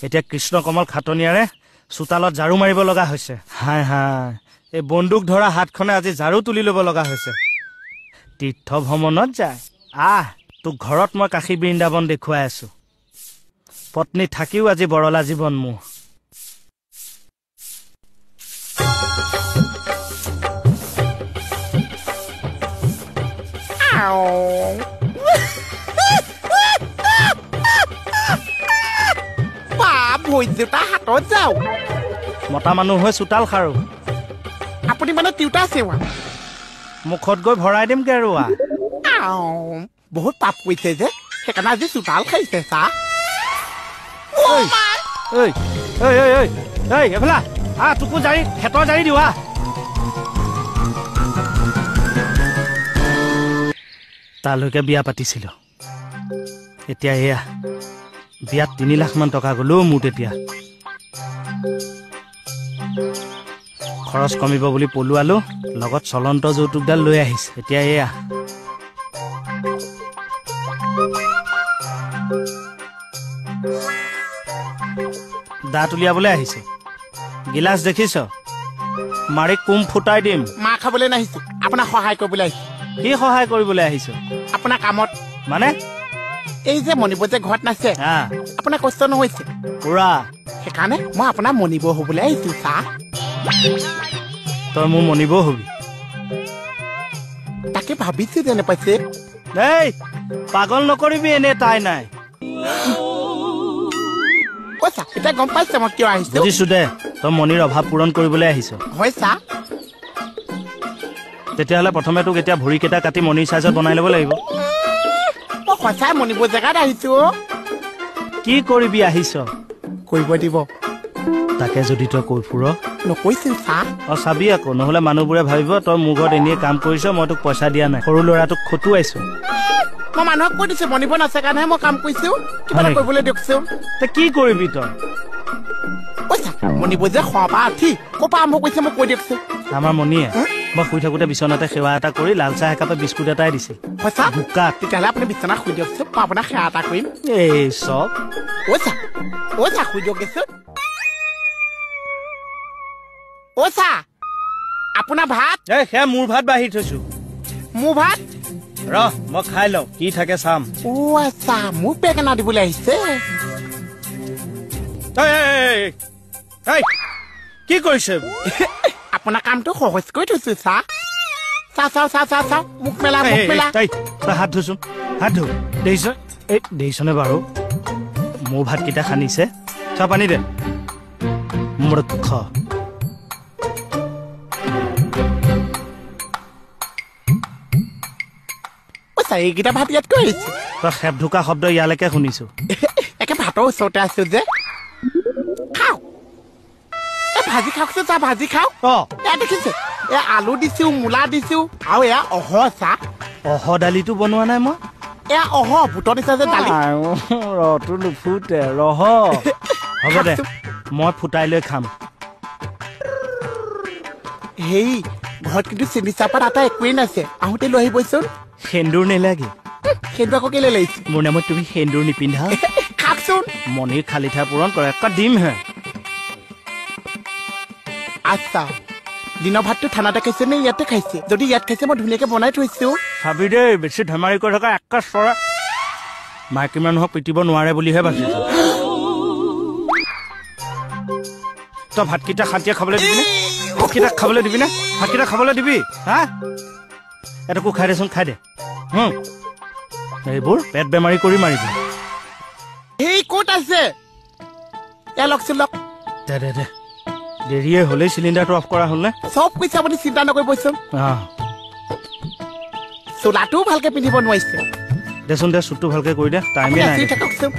এতিয়া কৃষ্ণ কমল খাটনিয়াৰে চোতালত ঝাড়ু মাৰিব লগা হৈছে। হাই হাই, এই বন্দুক ধৰা হাতখনে আজি ঝাড়ু তুলি ল'ব লগা হৈছে। তীৰ্থ ভ্ৰমণত যায়, আহ তোক ঘৰত মই কাশী বৃন্দাবন দেখুৱাই আছো। পত্নী থাকিও আজি বৰলা জীৱন মোৰ। হাতত যাওঁ। মতা মানুহ হৈ চোতাল সাৰো। আপুনি মানে তিউতা সেৱা মুখত গৈ ভৰাই দিম কেৰুৱা। বহুত পাপ কৰিছে যে, সেইকাৰণে আজি চোতাল খাইছে। চা এইফালা আহ, তোকো জাৰি খেতৰ জাৰি দিওঁ আহ। তালৈকে বিয়া পাতিছিলো, এতিয়া এয়া বিয়াত 3 লাখ মান টকা গ'লো মোৰ। তেতিয়া খৰচ কমিব বুলি পলুৱালো, লগত চলন্ত যৌতুকডাল লৈ আহিছে। এতিয়া এয়া দাঁত উলিয়াবলৈ আহিছে। গিলাচ দেখিছ, মাৰি কুম ফুটাই দিম। মাৰ খাবলৈ নাহিছো, আপোনাক সহায় কৰিবলৈ আহিছো। কি সহায় কৰিবলৈ আহিছ? আপোনাৰ কামত। মানে? এই যে মণিব যে ঘৰত নাছে, আপোনাৰ কষ্ট নহৈছে পুৰা, সেইকাৰণে মই আপোনাৰ মণিব হবলৈ আহিছো। চা, তই মোৰ মণিব হবি? তাকে ভাবিছো যেনে পাইছে। এই পাগল নকৰিবি, এনে তাই নাই। এতিয়া গম পাইছে মই কিয় আহিছো? বুজিছো দে, তই মণিৰ অভাৱ পূৰণ কৰিবলৈ আহিছ। হয় চা। তেতিয়াহ'লে প্ৰথমে তোক এতিয়া ভৰিকেইটা কাটি মণিৰ চাইজত বনাই ল'ব লাগিব। মই সঁচাই মণিব জেগাত আহিছো। কি কৰিবি আহিছ? কৰিব দিব। তাকে যদি তই কৈ ফুৰ। নকৈছিল চা। অ চাবি আকৌ, নহ'লে মানুহবোৰে ভাবিব তই মোৰ ঘৰত এনেই কাম কৰিছ, মই তোক পইচা দিয়া নাই, সৰু ল'ৰাটোক খটুৱাইছো। মই মানুহক কৈ দিছো মণিব নাছে কাৰণেহে মই কাম কৰিছো, কিবা এটা কৰিবলৈ দিয়কচোন। কি কৰিবি তই? মণিব যে খোৱা পৰা উঠি ক'ৰ পৰা আৰম্ভ কৰিছে মোক কৈ দিয়কচোন। আমাৰ মণিয়ে মই শুই থাকোঁতে বিচনাতে সেৱা এটা কৰি লাল চাহ একাপে বিস্কুট এটাই দিছিল। সঁচা? তেতিয়াহ'লে আপুনি বিচনাত শুই দিয়কচোন, মই আপোনাক সেৱা এটা কৰিম। এই চব। অ' চা, অ' চা, শুই দিয়কচোন। অ' চা, আপোনাৰ ভাত? এই সেয়া মোৰ ভাত বাঢ়ি থৈছো। মোৰ ভাত? ৰহ মই খাই লওঁ, কি থাকে চাম। অ' আচ্ছা, মোক বেঙেনা দিবলৈ আহিছে। কি কৰিছে? আপোনাৰ কামটো সহজ কৰি থৈছো। চা চা চাওঁ চা চা চাওঁ, মোক মেলা, মোক মেলা। তই হাত ধুচোন, হাত ধু। দেখিছ, এই দেখিছনে বাৰু মোৰ ভাতকেইটা সানিছে। চাহ পানী দে। মূৰ্খ। এইকেইটা ভাত ইয়াত কৈ আহিছে। তই খেপ ঢুকা শব্দ ইয়ালৈকে শুনিছো। একে ভাতৰ ওচৰতে আছো যে। খাওক, ভাজি খাওকচোন। চাহ ভাজি খাওক। এয়া দেখিছে, এয়া আলু দিছো, মূলা দিছো, আৰু এয়া অহ চাহ। অহ দালিটো বনোৱা নাই মই। এয়া অহ বুটৰ দিছে যে দালি। ৰহটো নুফুটে, ৰহ। হ'ব দে, মই ফুটাই লৈ খাম। হেই, ঘৰত কিন্তু চেনি চাহপাত আটা একোৱেই নাছে, আহোঁতে লৈ আহিবচোন। সেন্দুৰ নেলাগে। সেন্দুৰ আকৌ কেলে লাগিছে? মোৰ নামত তুমি সেন্দুৰ নিপিন্ধা। খাওকচোন। মণিৰ খালী ঠাই পূৰণ কৰে, একা দিমহে। আচ্ছা, দিনৰ ভাতটো থানাতে খাইছে নে ইয়াতে খাইছে? যদি ইয়াত খাইছে মই ধুনীয়াকে বনাই থৈছো। চাবি দেই, বেছি ধেমালি কৰি থকা একা চৰা। মাইকী মানুহক পিটিব নোৱাৰে বুলিহে ভাবিছো। তই ভাতকেইটা শান্তিয়ে খাবলৈ দিবিনে? ভাতকেইটা খাবলৈ দিবিনে? ভাতকেইটা খাবলৈ দিবি? হা, এটুকু খাই দেচোন, খাই দে। এইবোৰ পেট বেমাৰী কৰি মাৰিব। এই ক'ত আছে? লওকচোন লওক। দে দে দে, দেৰিয়ে হ'লেই। চিলিণ্ডাৰটো অফ কৰা হ'লনে? চব কৈছে, আপুনি চিন্তা নকৰিবচোন। চোলাটোও ভালকে পিন্ধিব নোৱাৰিছে। দেচোন দে, চুটটো ভালকে কৰি দে, টাইমে নাই। থাককচোন।